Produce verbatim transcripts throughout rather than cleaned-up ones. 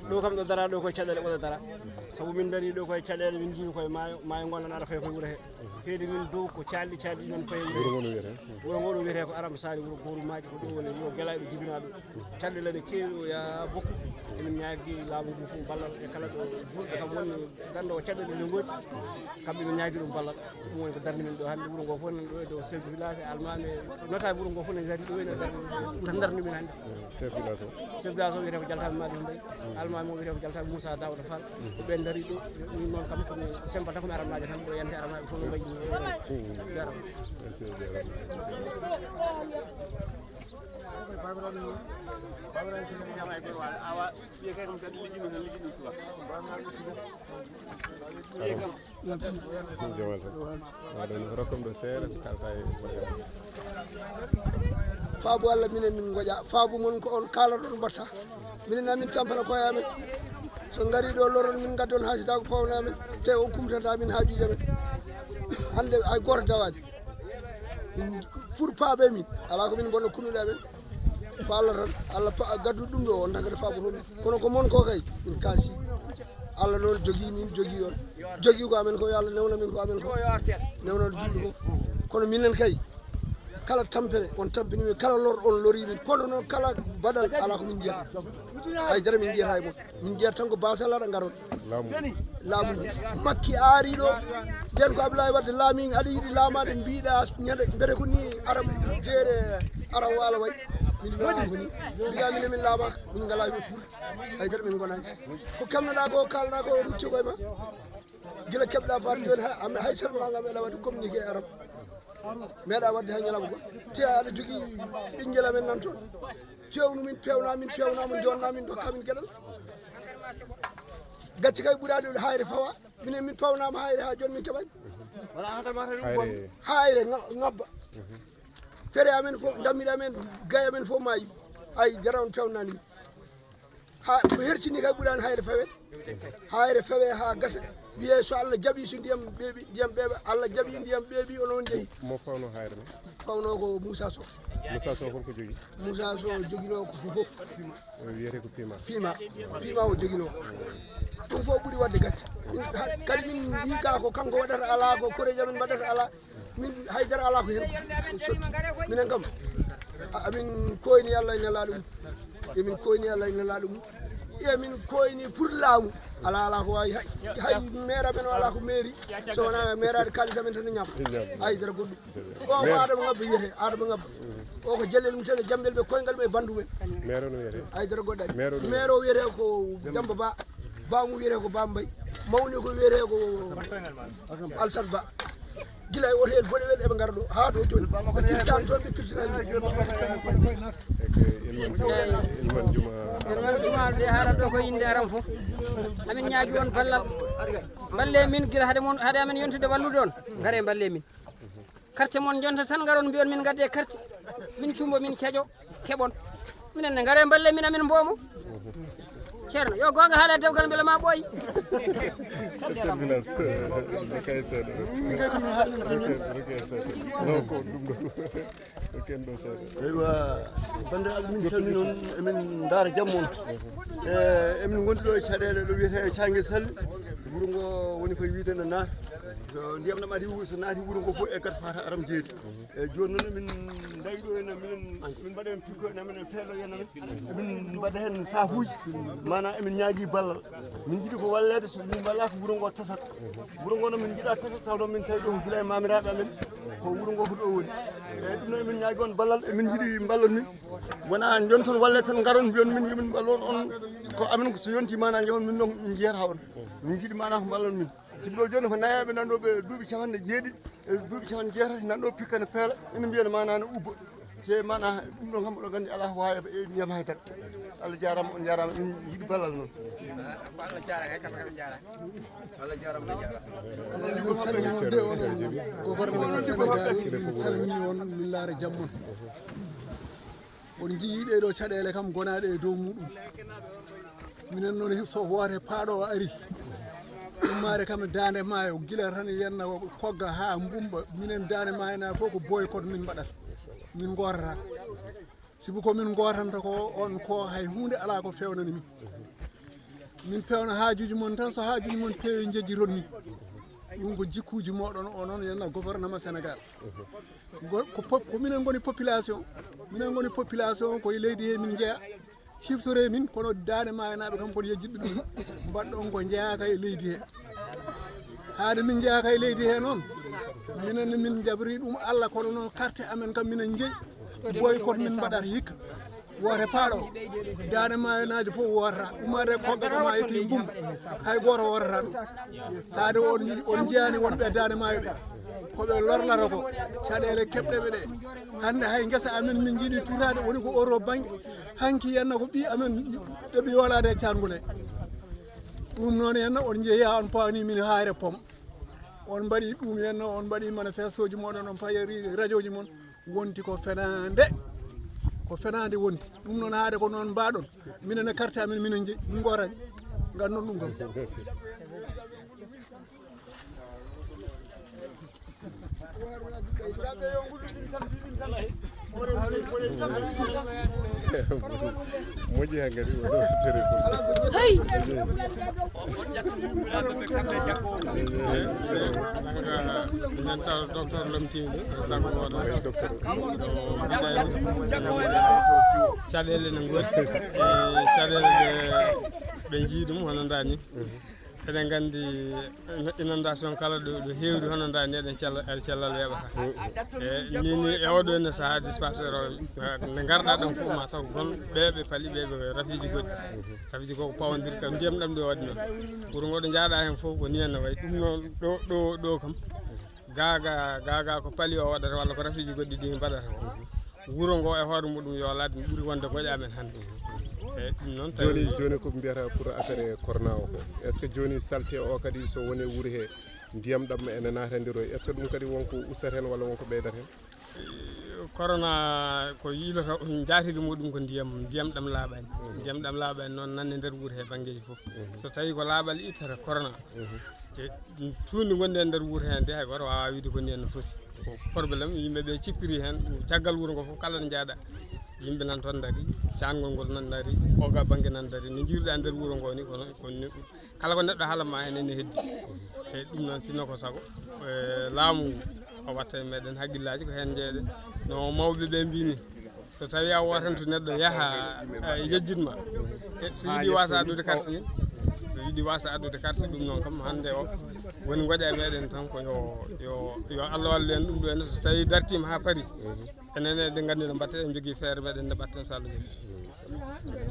Ɗo kam ɗo dara ɗo koye caɗeele ɓoɗo dara. Sabu min dari ɗo koye caɗeele, min jii koye maayo, maayo ngon nana aɗa fayi koye wuro he. Feedi min dow ko calɗi calɗi nan fayi wuro. Wuro ngo no wiyete? Wuro ngo ɗo wiyete ko Aram Sari, wuro Gooru Maaji, ko ɗo woni wuro Gelaaɗo jibinaaɗo. Caɗeele ne keewi o yaa bokku. Emin ñaagi laamu ngu fof ballal e kala ɗo juulɓe kam woni ganndo o caɗeele ne ngoodi. Kamɓe ɓe ñaagi ɗum ballal. Ɗum woni ko darni min ɗo hannde, wuro ngo fof nan ɗo e dow chef de village e almaami e notaaɓe wuro ngo fof ne ngari ɗo ene darni min. Tan darni min hannde. Chef village o? Chef village o wiyetee ko Jaltaaɓe Maadi Mbaye. Almaami o wiyetee ko Jaltaaɓe Moussa Daouda Fall. Ko ɓeen dari ɗo, min noon kam komi simple tan komi aramnaajo tan, ɗo yante aramnaaɓe fof no mbayi ɗum. Jarama. Ɗum jamal tan. Waɗa no rokkam ɗo seeɗa, ko kalta e. Faabu Allah, minen min ngoƴa. Faabu mon ko on kaalaɗon mbatta. Minen amin tampana koye amen. So ngari ɗo loron min ngaddon hasidaagu pawna amen. Te on kumtata min haajuuji amen. Hannde hay gooto dawaani. Min pour paabe min. Alaa ko min mbonna kunnuɗe amen. Ko Allah tan. Allah pa-, gaddu ɗum ɗo on tan kadi faabu toon. Kono ko mon ko kay, min kaasi. Allah noon jogii min, jogii on. Jogii ko amen ko yo Allah newna min ko amen ko. Newna juulɗo fof. Kono minen kay, kala tampere on tampini min, kala lor on lori min. Kono noon kala baɗal alaa ko min njiyata. Hay dara min njiyata e mon. Min njiyata tan ko baasal aɗa ngaron. Laamu. Laamu ngu. Makki aari ɗo. Nden ko Abdoulaye Wade laami, aɗa yiɗi laamaade mbiɗa ñande mbete ko ni aram jeere aram waala way. Min mbiɗa ko ni. Mbiɗa min min laamaaka. Min ngalaa yo fuur. Hay dara min ngonani. Ko kamnoɗaa ko, kalɗaa ko, rucci koye ma. Gila keɓɗa faade jooni, ha, am, hay salmagam ela waɗi communiqué aram. Meeɗa waɗde hay ñalawma goɗɗo. Te aɗa jogii ɓinngel amen nan toon. Fewnu min, pewna min, pewna mo, jonna min, dokka min geɗal. Gacce kay ɓuraade ɗo hayre fawa. Minen min pawnama hayre ha jooni min keɓani. Hayre. Hayre nga-, ngabba. Fere amen fof, dammiɗe amen, gaye amen fof maayi. Ay, jara on pewnani min. Ha ko hertini kay ɓurani hayre fawe. Hayre fawe ha gasa. Wiye so Allah jaɓi, so ndiyam ɓeeɓi, ndiyam ɓeeɓa. Allah jaɓi, ndiyam ɓeeɓi, onon jeeyi. Mo fawno hayre ma? Fawno ko Moussa Sow. Moussa Sow holko jogii? Moussa Sow joginoo ko fof fof. O wiyetee ko Pima. Pima. Pima o joginoo. Ɗum fof ɓuri waɗde gacce. Min, ha-, kadi min wiika ko kanko waɗata alaa, ko koreeji amen mbaɗata alaa. Min haydara alaa ko heen ko sotti. Minen kam, a-, amin koyni Allah e nelaaɗo mum. Emin koyni Allah e nelaaɗo mum. Emin koyni pour laamu. Alaa, alaa ko waawi hay, hay maire amen o alaa ko mairie. So wonaa maire aade kaalis amen tan e ñaam. Haydara goɗɗum. O ko Adama Ngabba wiyetee, Adama Ngabba. O ko jellel mum tan e jammbel ɓe koyngal mum e banndum en. Maire o no wiyetee? Haydara goɗɗo aɗa. Maire o no wiyetee? Maire o wiyetee ko Demba Ba. Baamu wiyetee ko Bambay. Mawni ko wiyetee ko Alsan Ba. Gila e hôtel Boɗewel eɓe ngara ɗo. Haa ɗo jooni. Ɓe pirtani toon, ɓe pirtinani ɗum. Eke Ilman Juma, Ilman Juma. Ilman Juma de haala ɗo ko innde aram fof. Amin ñaagi on ballal. Mballe min gila hade mon, hade amen yontude wallude on. Ngare mballe min. Carte mon jonta tan ngaron mbiyon min ngadde carte. Min cumbo, min caƴo, keɓon. Minen ne ngare mballe min amin mboomo. Ceerno, yo goonga haala e dewgal mbele ma ɓooy. Surveillance, eh, kay seeɗa. Rokee, rokee seeɗa. Non, ko ɗum ɗo. Rokee ɗo seeɗa. Eywa, banndiraaɓe, min calmini on, emin ndaara jam mon. Eh, emin ngondi ɗo e caɗeele ɗo wiyetee Caange Sali. Wuro ngo woni ko wiyde no naata. So ndiyam ɗam ari, so naati wuro ngo fof e gat fata aram jeeri. E jooni noon, emin ndawi ɗo heen, minen, min mbaɗa heen pikko heen, amen e peelo heen, amen. Emin mbaɗa heen saafuuji, maanaam emin ñaagii ballal. Min njiɗi ko walleede, so min mballaa ko wuro ngoo tasat. Wuro ngoo noon min njiɗaa tasat, taw noon min tawi ɗo ko gila e maamiraaɓe amen, ko wuro ngoo ko ɗo woni. Eeyi, ɗum noon emin ñaagii on ballal, emin njiɗi mballon min. Wonaa njon toon walleede tan ngaron mbiyon min, yo min mballon on, ko amen ko so yontii maanaam njehon min noon min njiyata on. Min njiɗi maanaam ko mballon min. Sinno jooni ko nayaaɓe nan ɗo, ɓe duuɓi capanɗe jeeɗiɗi, e duuɓi capanɗe jeetati nan ɗo, pikka ne peela, ina mbiya ne maanaa ne ubba. Te maanaa ɗum ɗon kam, oɗon nganndi alaa ko waawi e ndiyam hay dara. Allah jaaraama, on jaaraama, min yiɗi ballal noon. Ko farko salmini on, min laara jam mon. On njiyii ɗee ɗoo caɗeele kam gonaaɗe e dow muɗum. Minen noon, so woote paaɗo o ari, ummaade kam e daande maayo, gila tan yenna o kogga haa mbumba, minen daande maayo na fof ko boycott min mbaɗata. Min ngootata. Sibu ko min ngootanta ko, on ko hay huunde alaa ko feewnani min. Min pewna haajuuji mon tan, so haajuuji mon peewi, njejjiton min. Ɗum ko jikkuuji mooɗon, onon yenna gouvernement Sénégal. Ngo- ko pop- ko minen ngoni population. Minen ngoni population, ko e leydi he min njeya. Ciftore min, kono Daande Maayo naaɓe kam kono yejjitɓe ɗum. Mbaɗɗon ko njeyaaka e leydi he. Haade min njeyaaka e leydi he noon, minen ne min njaɓri ɗum Allah, kono noon carte amen kam minen njeyi. Boycott min mbaɗata hikka. Woote paaɗo. Daande Maayo naajo fof wootata. Ummaade Kogga ko maa e Pimbum. Hay gooto wootata ɗum. Haade on, on njiyaani wonɓe e Daande Maayo ɓe. Ko ɓe lorlata ko. Caɗeele keɓɗe ɓe ɗe. Hannde hay ngesa amen min njiɗi tutaade, woni ko oto bannge. Hanki yenna ko ɓii amen ɗeɓi yoolaade e caangule. Ɗum noon yenna on njeyaa on pawni min haayre pom. On mbaɗi ɗum yenna, on mbaɗi manifestooji mooɗon, on payori rajooji mon. Wonti ko fenaande. Ko fenaande wonti. Ɗum noon haade ko noon mbaɗon. Minen e carte amen, minen njeyi. Min ngootani. Nganndon ɗum kam. Moƴƴi ha kadi oɗo téléphone. Hey! Minen taw docteur lomtiinde sago oɗo Ay docteur. caɗeele ne ngoodi. E caɗeele ɗe ɓe njii ɗum hono ndaa ni. Eɗen nganndi inondation kala ɗo ɗo heewri hono ndaa ni eɗen cella eɗen cellal weeɓata. E ni ni e oɗo ne sahaa dispensaire o nde ngarɗa ɗon fof ma taw gon ɓeɓe paali ɓeɓe rafiiji goɗɗi. Rafiiji ko ko pawandir kam ndiyam ɗam ɗo waɗi noon. Wuro ngo ɗo njaaɗa heen fof ko ni henno wayi ɗum noon ɗo ɗo ɗo kam. Gaga gaga ko paali o waɗata walla ko rafiiji goɗɗi ɗi mbaɗata ko. Wuro ngo e hoore muɗum yo laat mi ɓuri wonde goƴa amen hannde. E ɗum noon tawi Joni joni ko mbiyata pour affaire corona o ko, est ce que joni salte o kadi so woni wuuri he ndiyam ɗam ene naata e nder o, est ce que ɗum kadi wonko ustat hen walla wonko ɓeydat hen? Corona ko yiilata jaatigi muɗum ko ndiyam ndiyam ɗam laaɓani. Ndiyam ɗam laaɓani noon nanne nder wuuro he banngeeji fof. So tawi ko laaɓal ittata corona e tuundi gonɗi e nder wuuro he nde hay gooto waawaa wiide ko ndiyam no foti. Ko problème yimɓe ɓe cippiri heen caggal wuro ngo fof kala ɗo njaaɗa yimɓe nan toon ndari, caangol ngol nan ndari, oga bannge nan ndari no njiiruɗa nder wuro ngo ni kono kala ko neɗɗo haalan ma heen ene heddi. Eyi ɗum noon sinno ko sago laamu ngu o watta e meɗen haqqillaaji ko heen njeeɗen no mawɓe ɓe mbini. So tawi a wotanto neɗɗo yaha yejjit ma, so yiɗi wasa addude carte ni, so yiɗi wasa addude carte ɗum noon kam hannde o woni goƴa e meɗen tan ko yo yo yo Allah wallu en ɗum ɗo en so tawi dartima ha paari. Enen eɗen nganndi no mbatten en jogii feere meɗen nde mbatten so Allah jogii.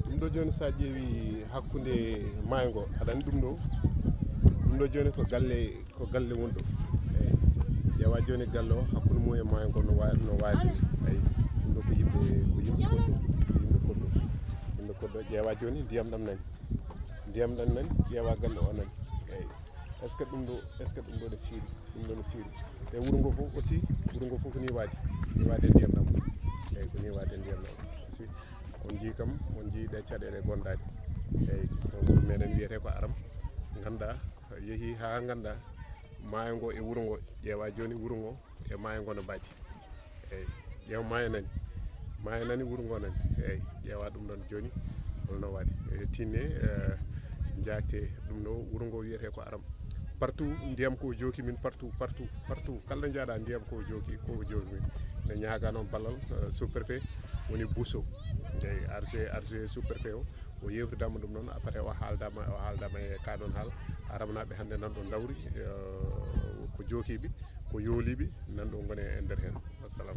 Ɗum ɗo joni sa ƴeewi hakkunde maayo ngo aɗa andi ɗum ɗo. Ɗum ɗo joni ko galle ko galle woni ɗo. Eyi ƴeewa joni galle o hakkunde mum e maayo ngo no wa- no waali. Eyi ɗum ɗo ko yimɓe ko yimɓe koddo ko yimɓe koddo yimɓe koddo ƴeewa joni ndiyam ɗam nani. Ndiyam ɗam nani ƴeewa galle o nani. Eyi est ce que ɗum ɗo est ce que ɗum ɗo ne seeri? Ɗum ɗo ne seeri. E wuro ngo fof aussi wuro ngo fof ko ni waadi ni waadi e ndiyam ɗam. Eyi ko ni waadi e ndiyam ɗam aussi. On jii kam on jii ɗe caɗeele gondaɗe. Eyi wuro meɗen wiyete ko aram. Ganda yeehi ha ganda maayo ngo e wuro ngo ƴeewa joni wuro ngo e maayo ngo no mbaadi. Eyi ƴeew maayo nani. Maayo nani wuro ngo nani. Eyi ƴeewa ɗum ɗon joni holno waadi. E tinne e jaakte ɗum ɗo wuro ngo wiyete ko aram. Partout ndiyam ko jooki min partout partout partout kala ɗo jaaɗa ndiyam ko jooki ko jooki min. Ne ñaagaa noon ballal sous-préfet woni Bousso, eyi, adjoint, adjoint sous-préfet o, o yeewtidaama ɗum noon. Après o haaldaama, o haaldaama e kaa ɗoon haal. Aramnaaɓe hannde nan ɗo ndawri, ko jookiiɓe, ko yooliiɓe nan ɗo ngoni e nder heen. Wassalam.